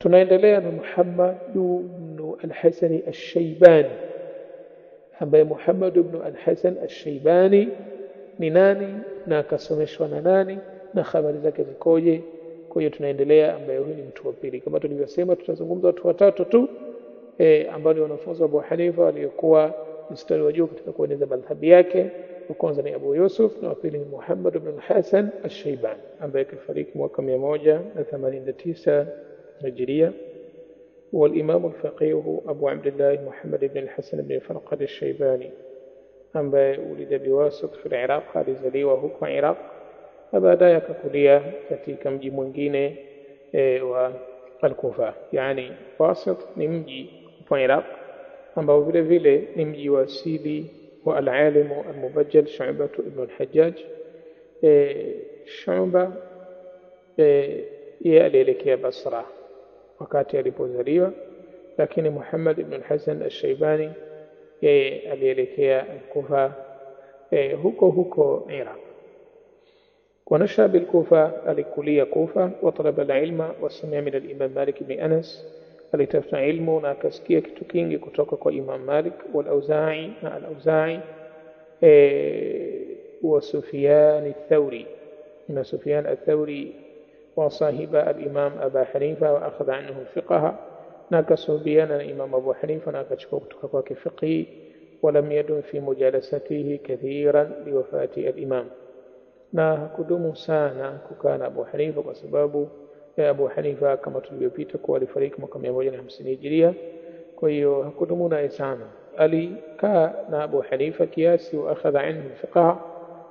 Tunaendelea na Muhammad ibn al-Hasan al-Shaybani, ambaye Muhammad ibn al-Hasan al-Shaybani ni nani na akasomeshwa na nani na habari zake zikoje? Kwa hiyo tunaendelea, ambaye huyu ni mtu wa pili. Kama tulivyosema, tutazungumza watu watatu tu ambao ni wanafunzi wa Abu Hanifa waliokuwa mstari wa juu katika kueneza madhhabi yake. Wa kwanza ni Abu Yusuf na wa pili ni Muhammad ibn al-Hasan al-Shaybani ambaye kafariki mwaka 189 Hijria. والإمام الفقيه أبو عبد الله محمد بن الحسن بن فرقد الشيباني ambaye ulida biwasit fi Iraq, alizaliwa huko Iraq na baadaye akakulia katika mji mwingine wa Al-Kufa. Yani Wasit ni mji wa Iraq ambao vile vile ni mji wa asili wa al-alimu al-mubajjal Shu'ba ibn al-Hajjaj. Shu'ba yeye alielekea Basra wakati alipozaliwa, lakini Muhammad ibn al-Hasan al-Shaybani yeye alielekea Al-Kufa huko huko Iraq. ونشأ بالكوفة، alikulia Kufa. وطلب العلم وسمع من الإمام مالك بن أنس، alitafuta ilmu na akasikia kitu kingi kutoka kwa Imam Malik wal-Auza'i na al-Auza'i wa Sufyan ath-Thawri na Sufyan ath-Thawri wa sahiba al-Imam Aba Hanifa wa akhadha anhu al-fiqh, na akasuhubiana na Imam Abu Hanifa na akachukua kutoka kwake fiqhi. ولم يدم في مجالسته كثيرا لوفاة الإمام, na hakudumu sana kukaa na Abu Hanifa kwa sababu ya Abu Hanifa kama tulivyopita kuwa alifariki mwaka 150 Hijria. Kwa hiyo hakudumu naye sana, alikaa na Abu Hanifa kiasi, wa akhadha anhu al-fiqh,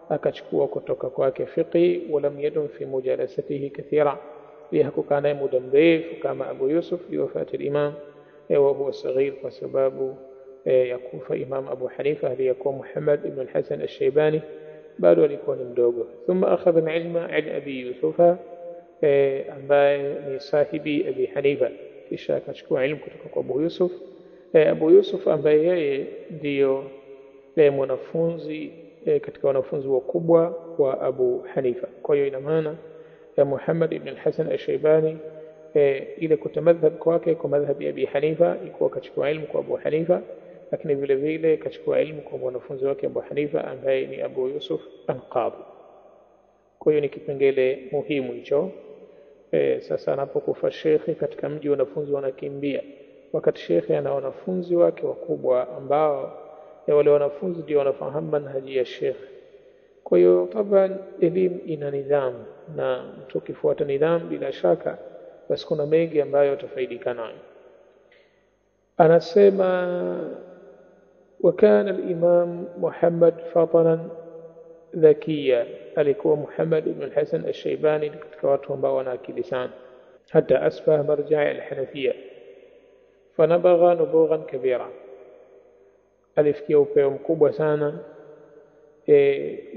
akachukua kutoka kwake fiqhi. Walam yadum fi mujalasatihi kathira, hakukaa naye muda mrefu kama Abu Yusuf liwafati al-imam wa huwa saghir, kwa sababu ya kufa Imam Abu Hanifa aliyekuwa Muhammad ibn al-Hasan al-Shaybani bado alikuwa ni mdogo. Thumma akhadha al-ilma an Abi Yusufa ambaye ni sahibi Abi Hanifa, kisha akachukua ilmu kutoka kwa Abu Yusuf. Abu Yusuf ambaye yeye ndiyo mwanafunzi katika wanafunzi wakubwa wa Abu Hanifa. Kwa hiyo ina maana ya Muhammad ibn al-Hasan al-Shaybani ile kutamadhhab kwake kwa madhhabi ya Abi Hanifa ilikuwa akachukua ilmu kwa Abu Hanifa, lakini vile vile kachukua ilmu kwa mwanafunzi wake Abu Hanifa ambaye ni Abu Yusuf al-Qadhi. Kwa hiyo ni kipengele muhimu hicho. Sasa anapokufa shekhe katika mji, wanafunzi wanakimbia, wakati shekhe ana wanafunzi wake wakubwa ambao wale wanafunzi ndio wanafahamu manhaji ya shekhe. Kwa hiyo taban elimu ina nidhamu, na mtu ukifuata nidhamu bila shaka basi kuna mengi ambayo utafaidika nayo. Anasema وكان الإمام محمد فطنا ذكيا, alikuwa Muhammad ibn al-Hasan al-Shaybani katika watu ambao wana akili sana, hata asbah marja' al-Hanafiyya fanabagha nubughan kabira, alifikia upeo mkubwa sana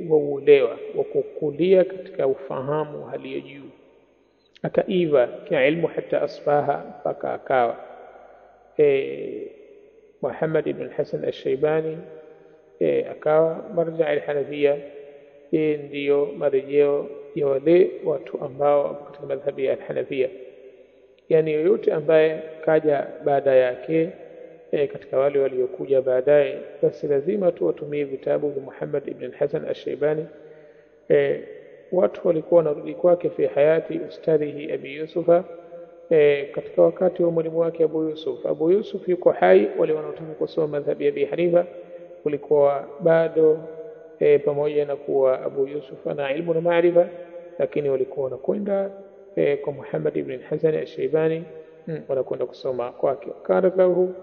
wa uelewa wa kukulia katika ufahamu hali ya juu, akaiva kiilmu hata asbaha, mpaka akawa Muhammad ibn al-Hasan al-Shaybani akawa marja' al-Hanafiyya. Ndiyo marejeo ya wale watu ambao katika madhhabi ya al-Hanafiyya, yani yoyote ambaye kaja baada yake katika wale waliokuja baadaye, basi lazima tu watumie vitabu vya Muhammad ibn al-Hasan al-Shaybani. Watu walikuwa wanarudi kwake fi hayati ustadhihi Abi Yusufa, katika wakati wa mwalimu wake Abu Yusuf. Abu Yusuf yuko hai, wale wanaotaka kusoma madhhabi ya Abi Hanifa walikuwa bado pamoja na kuwa Abu Yusuf ana ilmu na maarifa, lakini walikuwa wanakwenda kwa Muhammad ibn al-Hasan al-Shaybani, wanakwenda kusoma kwake. Kana lahu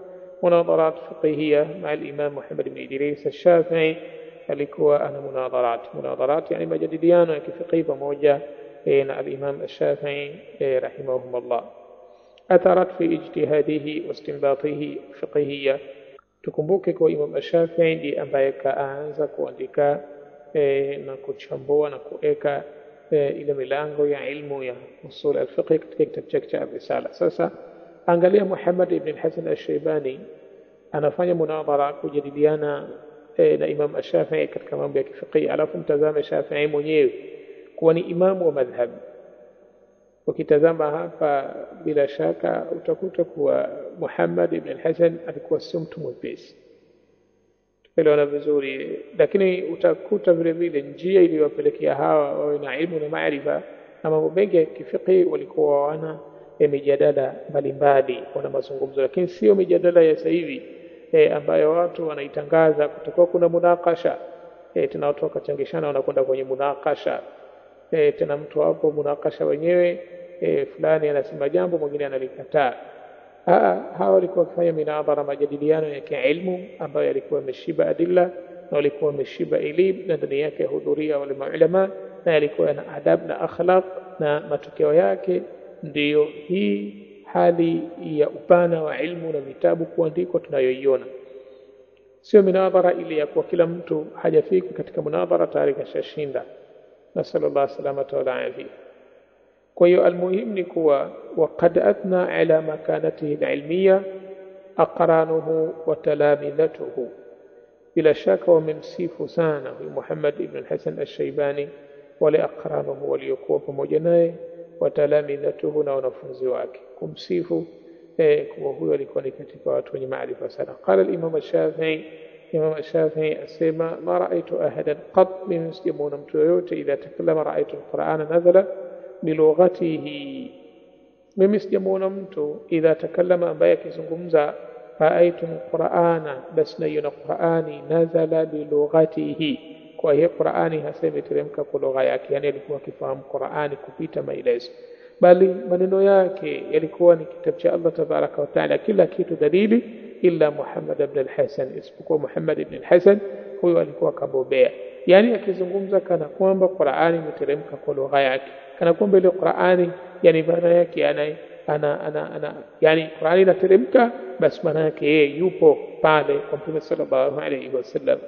munadharat fiqhiyya ma al-Imam Muhammad ibn Idris al-Shafi'i, alikuwa ana munadharat yani majadiliano ya kifiqhi pamoja na al-Imam al-Shafi'i rahimahumullah. Atharat fi ijtihadihi wa istinbatihi fiqhiyya. Tukumbuke kwa Imam al-Shafi'i ndiye ambaye kaanza kuandika na kuchambua na kuweka ile milango ya ilmu ya usul al-fiqh katika kitabu chake cha Risala. Sasa angalia Muhammad ibn al-Hasan al-Shaybani anafanya munadhara kujadiliana na Imam al-Shafi'i katika mambo ya kifiqhi, alafu mtazame Shafi'i mwenyewe kuwa ni imamu wa madhhab, Ukitazama hapa bila shaka utakuta kuwa Muhammad ibn al-Hasan alikuwa sio mtu mwepesi, tuelewana vizuri. Lakini utakuta vile vile njia iliyowapelekea hawa wawe na ilmu na maarifa na mambo mengi ya kifiqhi, walikuwa wana mijadala mbalimbali, wana mazungumzo, lakini sio mijadala ya sasa hivi ambayo watu wanaitangaza. Kutakuwa kuna munakasha, tena watu wakachangishana, wanakwenda kwenye munakasha, tena mtu hapo munakasha wenyewe, fulani anasema jambo, mwingine analikataa. Hawa walikuwa wakifanya minadhara, majadiliano ya kiilmu ambayo yalikuwa yameshiba adilla na walikuwa wameshiba elimu, na ndani yake hudhuria wale maulama, na yalikuwa na adab na akhlaq, na matokeo yake ndiyo hii hali ya upana wa ilmu na vitabu kuandikwa tunayoiona. Sio minadhara ile ya kuwa kila mtu hajafika katika munadhara tayari kashashinda. Nasallallahu salamata wal afia. Kwa hiyo almuhimu ni kuwa waqad athna ala makanatihi alilmiya aqranuhu wa talamidhatuhu, bila shaka wamemsifu sana huyu Muhammad ibn al-Hasan al-Shaybani wale aqranuhu waliokuwa pamoja naye, wa talamidhatuhu, na wanafunzi wake, kumsifu kuwa huyo alikuwa ni katika watu wenye maarifa sana. Qala al-Imam al-Shafi'i, Imam al-Shafi'i asema ma raaitu ahadan qat, mimi sijamuona mtu yoyote, idha takallama raaitu al-Qur'ana nazala bilughatihi, mimi sijamuona mtu idha takallama, ambaye akizungumza raaitu al-Qur'ana, basi naiona Qur'ani nazala bilughatihi, kwa hiyo Qur'ani hasa imeteremka kwa lugha yake, yani alikuwa akifahamu Qur'ani kupita maelezo, bali maneno yake yalikuwa ni kitabu cha Allah tabaraka wa taala, kila kitu dalili, illa Muhammad ibn al-Hasan, isipokuwa Muhammad ibn al-Hasan huyo alikuwa kabobea, yani akizungumza kana kwamba Qur'ani imeteremka kwa lugha yake, kana kwamba ile Qur'ani yani maana yake ana yani Qur'ani inateremka, basi maana yake yeye yupo pale kwa Mtume sallallahu alayhi wasallam.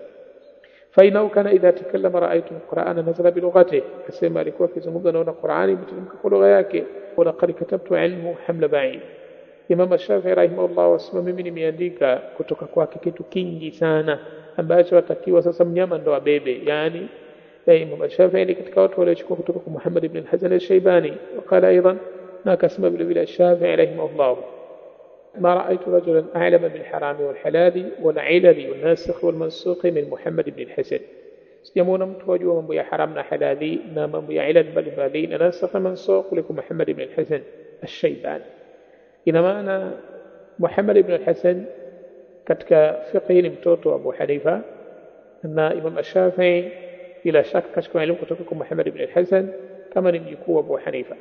فإنه كان إذا تكلم رأيت القرآن نزل بلغته، أسمى alikuwa akizungumza naona Qur'ani imeteremka kwa lugha yake. Walaqad katabtu ilmu hamla ba'id, Imam Shafi'i rahimahullah wasema mimi nimeandika kutoka kwake kitu kingi sana ambacho atakiwa sasa mnyama ndo abebe. Yani Imam Shafi'i ni katika watu waliochukua kutoka kwa Muhammad ibn al-Hasan al-Shaybani. Waqala aidan, na akasema vile vile Shafi'i rahimahullah ما رأيت رجلا أعلم بالحرام والحلال والعلل والناسخ والمنسوخ من محمد بن الحسن. Sijamuona mtu wajua mambo ya haram na halali na mambo ya ilal mbalimbali na nasakh na mansukh kuliko Muhammad ibn al-Hasan al-Shaybani. Ina maana Muhammad ibn al-Hasan katika fiqh ni mtoto wa Abu Hanifa, na Imam Shafi'i bila shaka kachukua elimu kutoka kwa Muhammad ibn al-Hasan kama ni mjukuu wa Abu Hanifa.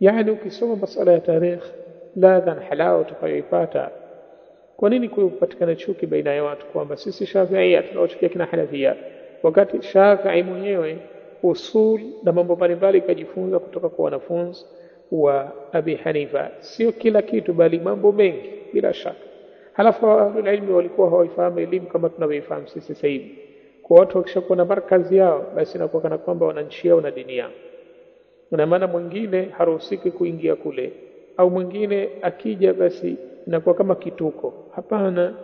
Yani ukisoma masala ya tarikh ladha na halawa utakayoipata. Kwa nini kupatikana chuki baina ya watu kwamba sisi Shafi'i tunawachukia kina Hanafia, wakati Shafi'i mwenyewe usul na mambo mbalimbali kajifunza kutoka kwa wanafunzi wa Abi Hanifa? Sio kila kitu, bali mambo mengi bila shaka. Halafu ahlul ilmi walikuwa hawaifahamu elimu kama tunavyoifahamu sisi sasa hivi. Kwa watu wakishakuwa na markazi yao, basi inakuwa kana kwamba wana nchi yao na dini yao. Na maana mwingine haruhusiki kuingia kule, au mwingine akija basi inakuwa kama kituko. Hapana,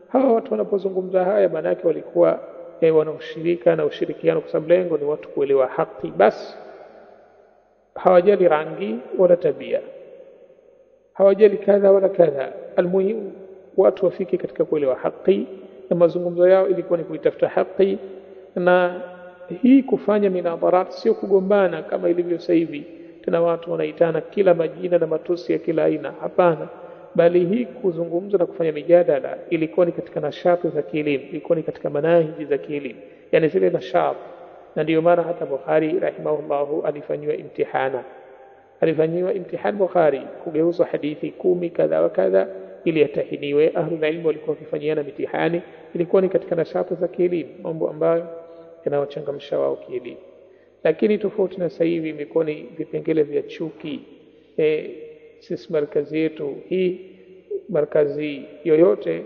hawa watu wanapozungumza haya maana yake walikuwa wana ushirika na ushirikiano, kwa sababu lengo ni watu kuelewa haki. Basi hawajali rangi wala tabia, hawajali kadha wala kadha, almuhimu watu wafike katika kuelewa haki, na mazungumzo yao ilikuwa ni kuitafuta haki. Na hii kufanya minadharat sio kugombana kama ilivyo sasa hivi, tena watu wanaitana kila majina na matusi ya kila aina. Hapana, bali hii kuzungumza na kufanya mijadala ilikuwa ni katika nashati za kielimu, ilikuwa ni katika manahiji za kielimu, yani zile nashati. Na ndio maana hata Bukhari rahimahullahu alifanyiwa imtihana, alifanyiwa imtihan Bukhari kugeuzwa hadithi 10 kadha wa kadha ili yatahiniwe. Ahlul ilmu walikuwa wakifanyiana mitihani, ilikuwa ni katika nashati za kielimu, mambo ambayo yanawachangamsha wao kielimu. Lakini tofauti na sasa hivi imekuwa ni vipengele vya chuki. Sisi markazi yetu hii, markazi yoyote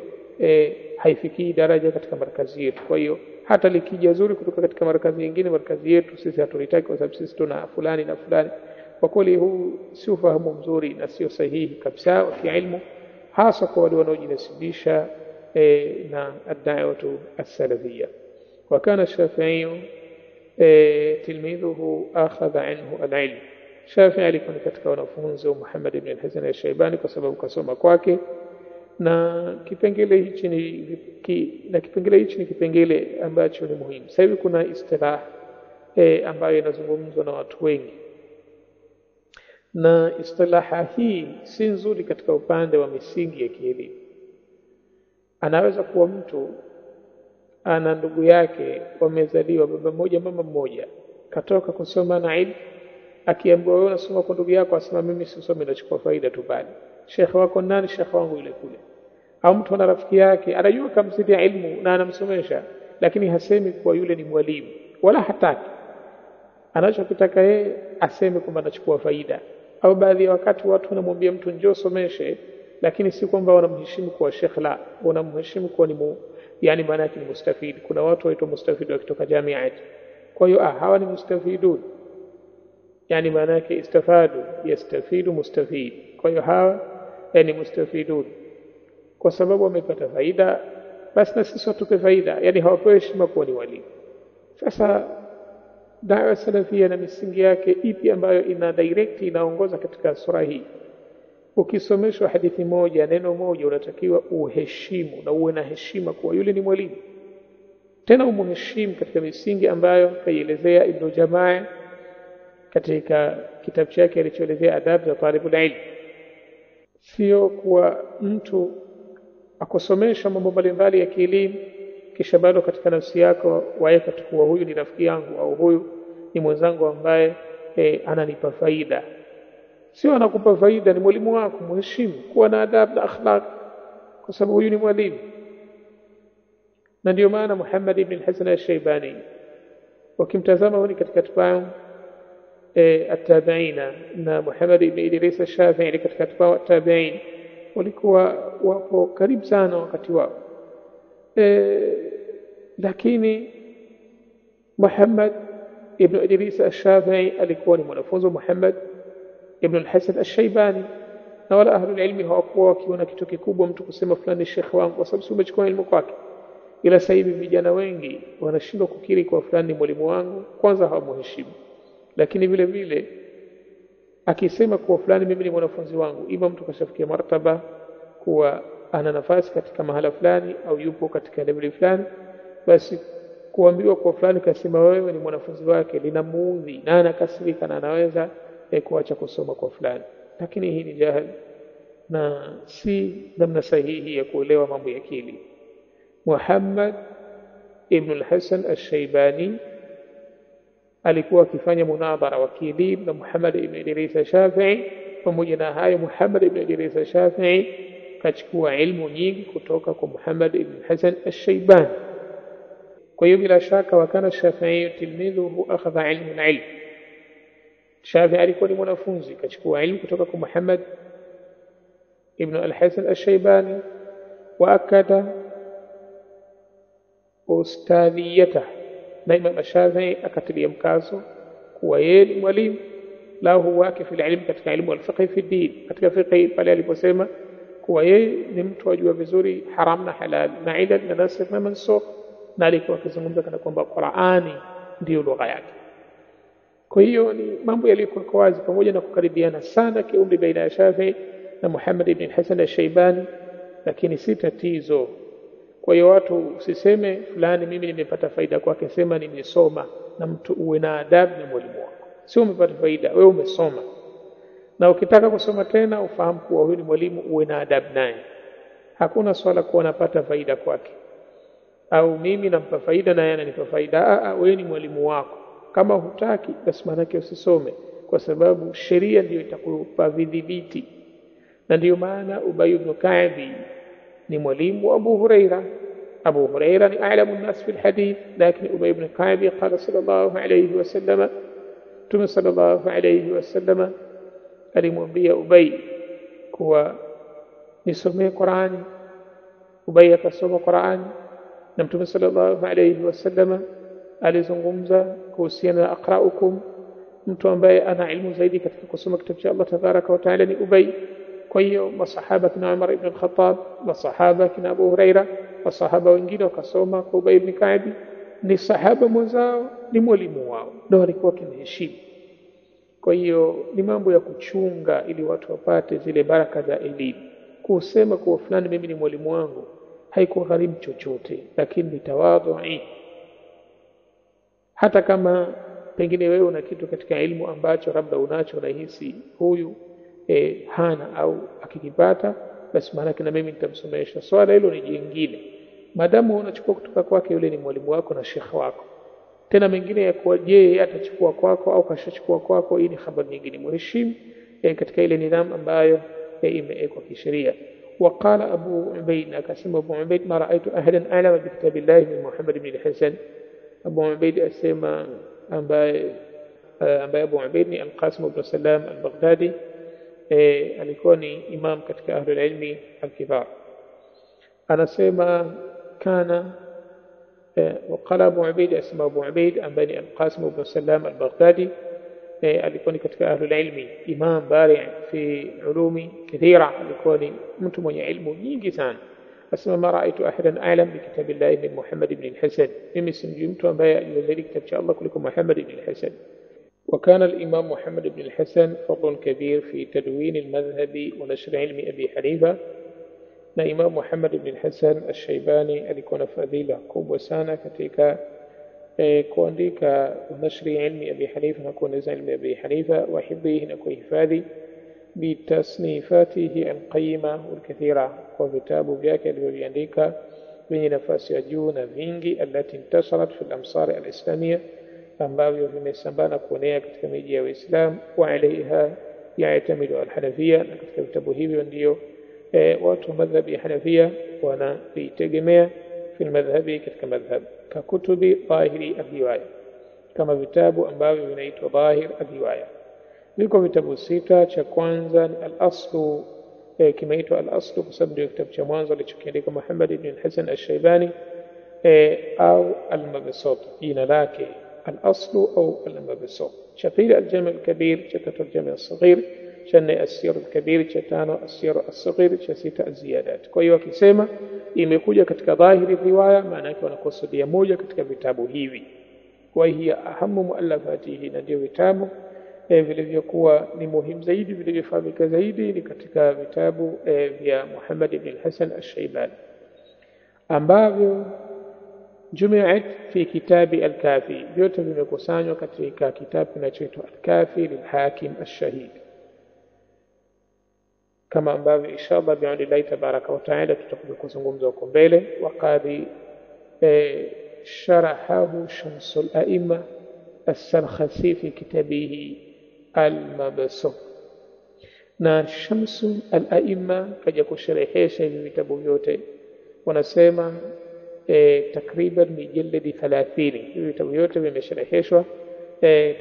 haifikii daraja katika markazi yetu. Kwa hiyo hata likija zuri kutoka katika markazi nyingine, markazi yetu sisi hatulitaki kwa sababu sisi tuna fulani na fulani. Kwa kweli huu si ufahamu mzuri na sio sahihi kabisa wa kiilmu, hasa kwa wale wanaojinasibisha na ad-da'watu as-salafiyya. Wa kana Shafi'i tilmidhuhu akhadha anhu al-ilm. Shafi'i alikuwa katika wanafunzi wa Muhammad ibn al-Hasan al-Shaybani kwa sababu kasoma kwake, na kipengele hichi ni kipengele hichi ni kipengele ambacho ni muhimu. Sasa hivi kuna istilah ambayo inazungumzwa na watu wengi, na istilaha hii si nzuri katika upande wa misingi ya kielimu. Anaweza kuwa mtu ana ndugu yake wamezaliwa baba mmoja mama mmoja, katoka kusoma na ilmu, akiambiwa wewe unasoma kwa ndugu yako, asema mimi sisomi, nachukua faida tu bali. Shekhe wako nani? Shekhe wangu yule kule. Au mtu ana rafiki yake anajua kamzidia ilmu na anamsomesha, lakini hasemi kuwa yule ni mwalimu wala hataki. Anachokitaka yeye aseme kwamba anachukua faida. Au baadhi ya wakati watu wanamwambia mtu njoo someshe, lakini si kwamba wanamheshimu kuwa shekhe, la, wanamheshimu kuwa ni yani maana yake ni mustafid. Kuna watu waitwa mustafid wakitoka jamiati. Kwa hiyo hawa ni mustafidun, yani maana yake istafadu, yastafidu mustafid. Kwa hiyo hawa yani mustafidun, kwa sababu wamepata faida, basi na sisi watupe faida, yani hawapewi heshima kuwa ni walimu. Sasa dawa salafia na misingi yake ipi ambayo ina direct inaongoza katika sura hii? Ukisomeshwa hadithi moja, neno moja, unatakiwa uheshimu na uwe na heshima kuwa yule ni mwalimu, tena umheshimu katika misingi ambayo kaielezea Ibn Jamaa katika kitabu chake alichoelezea adab za talibul ilm. Sio kuwa mtu akusomesha mambo mbalimbali ya kielimu kisha bado katika nafsi yako waeka tu kuwa huyu ni rafiki yangu au huyu ni mwenzangu ambaye ananipa faida. Sio anakupa faida, ni mwalimu wako, muheshimu, kuwa na adab na akhlaq, kwa sababu huyu ni mwalimu. Na ndio maana Muhammad ibn al-Hasan al-Shaybani wakimtazama huyu katika atba'u at-tabi'ina, na Muhammad ibn Idris al-Shafi'i katika atba'u at-tabi'in, walikuwa wapo karibu sana wakati wao. Lakini Muhammad ibn Idris al-Shafi'i alikuwa ni mwanafunzi wa Muhammad ibn al-Hasan al-Shaybani, na wala ahlul ilmi hawakuwa wakiona kitu kikubwa mtu kusema fulani shekhi wangu, kwa sababu si umechukua elimu kwake. Ila sasa hivi vijana wengi wanashindwa kukiri kwa fulani ni mwalimu wangu, kwanza hawamuheshimu, lakini vile vile akisema kuwa fulani mimi ni mwanafunzi wangu, ima mtu kashafikia martaba kuwa ana nafasi katika mahala fulani au yupo katika level fulani, basi kuambiwa kwa fulani kasema wewe ni mwanafunzi wake linamuudhi na anakasirika na anaweza kuacha kusoma kwa fulani. Lakini hii ni jahil na si namna sahihi ya kuelewa mambo ya akili. Muhammad ibn al-Hasan al-Shaybani alikuwa akifanya munadhara wa kielimu na Muhammad ibn Idris al-Shafi'i. Pamoja na hayo, Muhammad ibn Idris al-Shafi'i kachukua ilmu nyingi kutoka kwa Muhammad ibn Hasan al-Shaybani. Kwa hiyo bila shaka wakana Shafi'i tilmidhuhu akhadha ilmu al-ilm. Shafi'i alikuwa ni mwanafunzi, kachukua ilmu kutoka kwa Muhammad ibn al-Hasan al-Shaybani, wa akada ustadhiyata, na Imam Shafi'i akatilia mkazo kuwa yeye ni mwalimu lahu wake fil ilm, katika ilmu al-fiqh fi din, katika fiqh pale aliposema kuwa yeye ni mtu ajua vizuri haram na halal na ilal na nasikh na mansukh, na alikuwa akizungumza kana kwamba Qur'ani ndiyo lugha yake. Kwa hiyo ni mambo yaliyokuwa wazi, pamoja na kukaribiana sana kiumri baina ya Shafi'i na Muhammad ibn Hasan al-Shaybani, lakini si tatizo. Kwa hiyo watu usiseme fulani mimi nimepata faida kwake, sema nimesoma, na mtu uwe na adabu na mwalimu wako. Sio umepata faida, wewe umesoma. Na ukitaka kusoma tena ufahamu kuwa huyu ni mwalimu, uwe na adabu naye. Hakuna swala kuwa napata faida kwake au mimi nampa faida na yeye ananipa faida. Wewe ni mwalimu wako. Kama hutaki basi maana yake usisome, kwa sababu sheria ndiyo itakupa vidhibiti. Na ndiyo maana Ubay ibn Ka'b ni mwalimu wa Abu Huraira. Abu Huraira ni a'lamu an-nas fil hadith, lakini Ubay ibn Ka'b qala sallallahu alayhi wasallam, Mtume sallallahu alayhi wasallam alimwambia Ubay kuwa nisomee Qur'ani. Ubay akasoma Qur'ani, na Mtume sallallahu alayhi wasallam alizungumza kuhusiana na aqra'ukum, mtu ambaye ana ilmu zaidi katika kusoma kitabu cha Allah tabaraka wa taala ni Ubay. Kwa hiyo masahaba kina Umar ibn al-Khattab, masahaba kina Abu Huraira, masahaba wengine wakasoma kwa Ubay ibn Ka'b, ni sahaba mwenzao, ni mwalimu wao, ndio walikuwa wakimheshimu. Kwa hiyo ni mambo ya kuchunga ili watu wapate zile baraka za elimu. Kusema kuwa fulani mimi ni mwalimu wangu haikugharimu chochote, lakini ni tawadhui. Hata kama pengine wewe una kitu katika ilmu ambacho labda unacho unahisi huyu hana au akikipata basi maana na mimi nitamsomesha, swala hilo ni jingine. Madamu unachukua kutoka kwake, yule ni mwalimu wako na shekhe wako. Tena mengine ya kuwa je atachukua kwako au kashachukua kwako, hii ni habari nyingine. Muheshimu katika ile nidhamu ambayo imewekwa kisheria. وقال أبو عبيد، akasema Abu Ubaid, ma raaitu ahadan a'lama bi kitabillahi min Muhammad ibn al-Hasan. Abu Ubaid asema, ambaye Abu Ubaid ni Al-Qasim ibn Salam al-Baghdadi, alikuwa ni imam katika ahlul ilmi al-kibar. Anasema kana وقال أبو عبيد، اسمه أبو عبيد ambaye Al-Qasim ibn Salam al-Baghdadi, alikuwa ni katika ahlul ilmi, imam bari fi ulumi kathira, alikuwa ni mtu mwenye ilmu nyingi sana. Asema ma raaitu ahadan a'lam bi kitabillahi min Muhammad ibn al-Hasan, mimi simjui mtu ambaye ajua zaidi kitabu cha Allah kuliko Muhammad ibn al-Hasan. وكان الإمام محمد بن الحسن فضل كبير في تدوين المذهب ونشر علم أبي حنيفة. Na Imam Muhammad ibn al-Hasan al-Shaybani alikuwa na fadhila kubwa sana katika kuandika nashri ilmi Abi Hanifa na kueneza ilmi Abi Hanifa wa hifdhihi na kuhifadhi bitasnifatihi alqayima walkathira, kwa vitabu vyake alivyoviandika vyenye nafasi ya juu na vingi, allati intasharat fi al-amsar al-islamia, ambavyo vimesambaa na kuenea katika miji ya Uislamu. Wa alaiha yaatamidu al-Hanafia, na katika vitabu hivyo ndio watu wa madhhabi ya Hanafia wanavitegemea fi madhhabi, katika madhhab, kakutubi dhahiri riwaya, kama vitabu ambavyo vinaitwa dhahir riwaya. Viko vitabu sita. Cha kwanza ni al-aslu, kimeitwa al-aslu kwa sababu ndio kitabu cha mwanzo alichokiandika Muhammad ibn al-Hasan al-Shaybani, au al-Mabsut jina lake al-aslu au al-Mabsut. Cha pili al-Jami' al-Kabir, cha tatu al-Jami' al-Saghir, cha nne as-Sir al-Kabir, cha tano as-Sir as-Saghir, cha sita az-Ziyadat. Kwa hiyo akisema imekuja katika dhahiri riwaya, maana yake wanakusudia moja katika vitabu hivi. Kwa hiyo ahamu muallafatihi, na ndio vitabu vilivyokuwa ni muhimu zaidi, vilivyofahamika zaidi ni katika vitabu vya Muhammad ibn al-Hasan al-Shaybani, ambavyo jumiat fi kitabi al-Kafi, vyote vimekusanywa katika kitabu kinachoitwa al-Kafi lil-Hakim al-Shahid, kama ambavyo inshallah bi'audillahi tabaraka wa taala tutakuja kuzungumza huko mbele. Waqadi sharahahu Shamsul Aima as-Sarkhasi fi kitabihi al-Mabsut, na Shamsul Aima kaja kusherehesha hivi vitabu vyote, wanasema takriban mijaladi 30. Hivi vitabu vyote vimeshereheshwa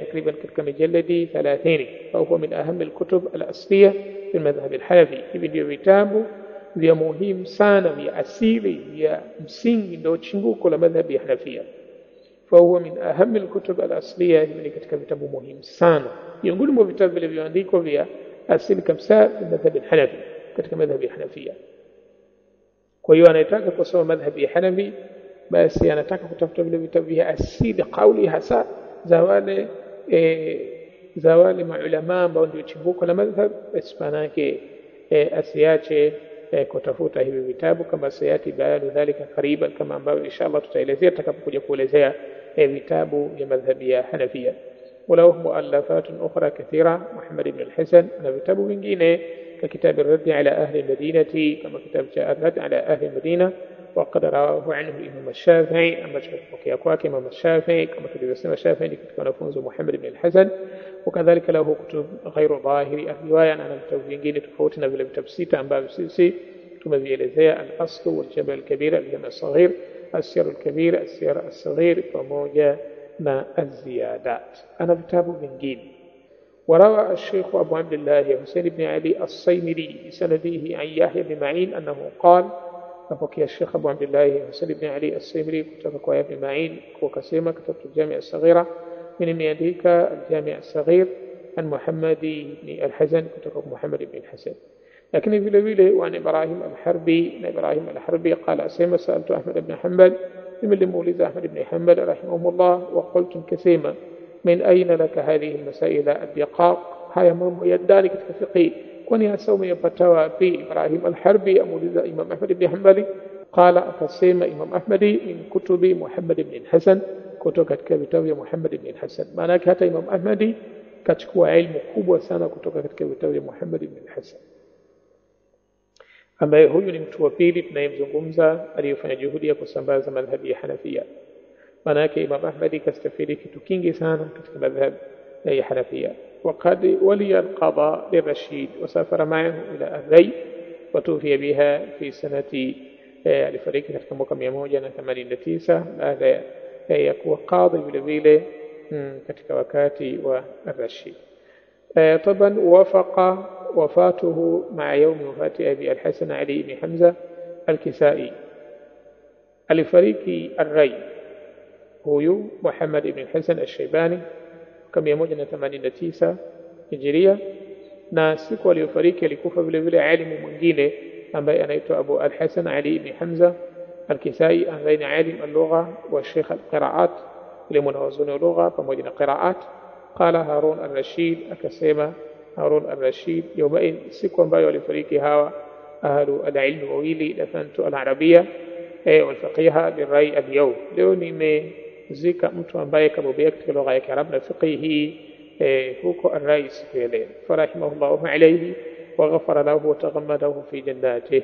takriban katika mijaladi 30. Fa huwa min aham al-kutub al-asliya fi al-madhhab al-Hanafi. Hivi ndio vitabu vya muhimu sana vya asili vya msingi, ndio chimbuko la madhhabi ya Hanafia. Fa huwa min aham al-kutub al-asliya, hivi ni katika vitabu muhimu sana, miongoni mwa vitabu vilivyoandikwa vya asili kabisa fi madhhab al-Hanafi, katika madhhabi ya Hanafia. Kwa hiyo anayetaka kusoma madhhabi ya Hanafi basi anataka kutafuta vile vitabu vya asili, kauli hasa za wale maulama ambao ndio chimbuko la madhhab, basi manake asiache kutafuta hivi vitabu, kama sayati bayanu dhalika qariban, kama ambavyo inshallah tutaelezea tutakapokuja kuelezea vitabu vya madhhabi ya Hanafia. وله مؤلفات أخرى كثيرة محمد بن الحسن، na vitabu vingine ككتاب الرد على أهل المدينة، كما كتاب جاء الرد على أهل المدينة، وقد رواه عنه الإمام الشافعي، أما kwake Imam الشافعي كما tulivyosema Shafi'i ni katika wanafunzi wa Muhammad ibn al-Hasan. وكذلك له كتب غير ظاهر الرواية, na vitabu vingine tofauti na vile vitabu sita ambavyo sisi tumevielezea, al-Asl wal-Jabal al-Kabir, al-Jami' al-Saghir, as-Sir al-Kabir, as-Sir as-Saghir, pamoja na az-Ziyadat. Ana vitabu vingine. وروى الشيخ أبو عبد الله حسين بن علي الصيمري بسنده عن يحيى بن معين أنه قال، نبكي الشيخ أبو عبد الله حسين بن علي الصيمري كتبك يا ابن معين وكسيمة كتبت الجامع الصغيرة من يديك الجامع الصغير عن محمد بن الحسن كتبك محمد بن الحسن. لكن في vile وعن إبراهيم الحربي، إبراهيم الحربي قال أسيمة سألت أحمد بن حنبل، من muuliza أحمد بن حنبل رحمه الله، وقلت كسيمة Min aina laka hadhihi almasail ad-diqaq, haya mambo ya ndani katika fiqh kwani hasa umeyapata wapi? Ibrahim al-Harbi amuuliza Imam Ahmad ibn Hanbali. Qala, akasema Imam Ahmadi, min kutubi Muhammad ibn Hasan, kutoka katika vitabu vya Muhammad ibn Hasan. Maana yake hata Imam Ahmadi kachukua ilmu kubwa sana kutoka katika vitabu vya Muhammad ibn Hasan, ambaye huyu ni mtu wa pili tunayemzungumza aliyefanya juhudi ya kusambaza madhhabi ya Hanafia. Maana yake Imam Ahmadi kastafidi kitu kingi sana katika madhhab ya Hanafia. وقد ولي القضاء للرشيد وسافر معه إلى الري وتوفي بها في سنة alifariki katika mwaka 189 baada ya kuwa qadhi vile vile katika wakati wa Rashid. طبعا وافق وفاته مع يوم وفاة أبي الحسن علي بن حمزة الكسائي. Alifariki الري huyu Muhammad ibn Hasan al-Shaybani kama 189 Hijiria, na siku aliyofariki alikufa vile vile alimu mwingine ambaye anaitwa Abu al-Hasan Ali ibn Hamza al-Kisai, ambaye ni alim al-lugha wa sheikh al-qira'at, ile mwanazuoni wa lugha pamoja na qira'at. Qala Harun al-Rashid, akasema Harun al-Rashid yawmain, siku ambayo alifariki hawa ahlu al-ilm wawili, dafantu al-arabia wal-faqiha bil-rai al-yawm, leo nimezika mtu ambaye kabobea katika lugha ya Kiarabu na fiqhi huko ar-rai siku ya leo. Farahimahullahu alayhi وغفر له وتغمده في جناته.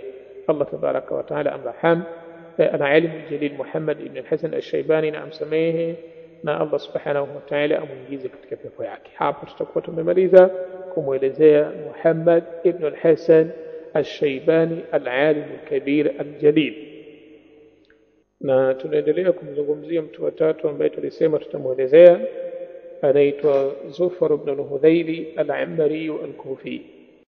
الله تبارك وتعالى أمرحم العالم الجليل محمد بن الحسن الشيباني na amsamehe na Allah subhanahu wa ta'ala amuingize katika pepo yake. Hapo tutakuwa tumemaliza kumwelezea Muhammad ibn al-Hasan al-Shaybani al-alim al-kabir al-jalil, na tunaendelea kumzungumzia mtu wa tatu ambaye tulisema tutamuelezea, anaitwa Zufar ibn al-Hudhaili al-Ammari al-Kufi.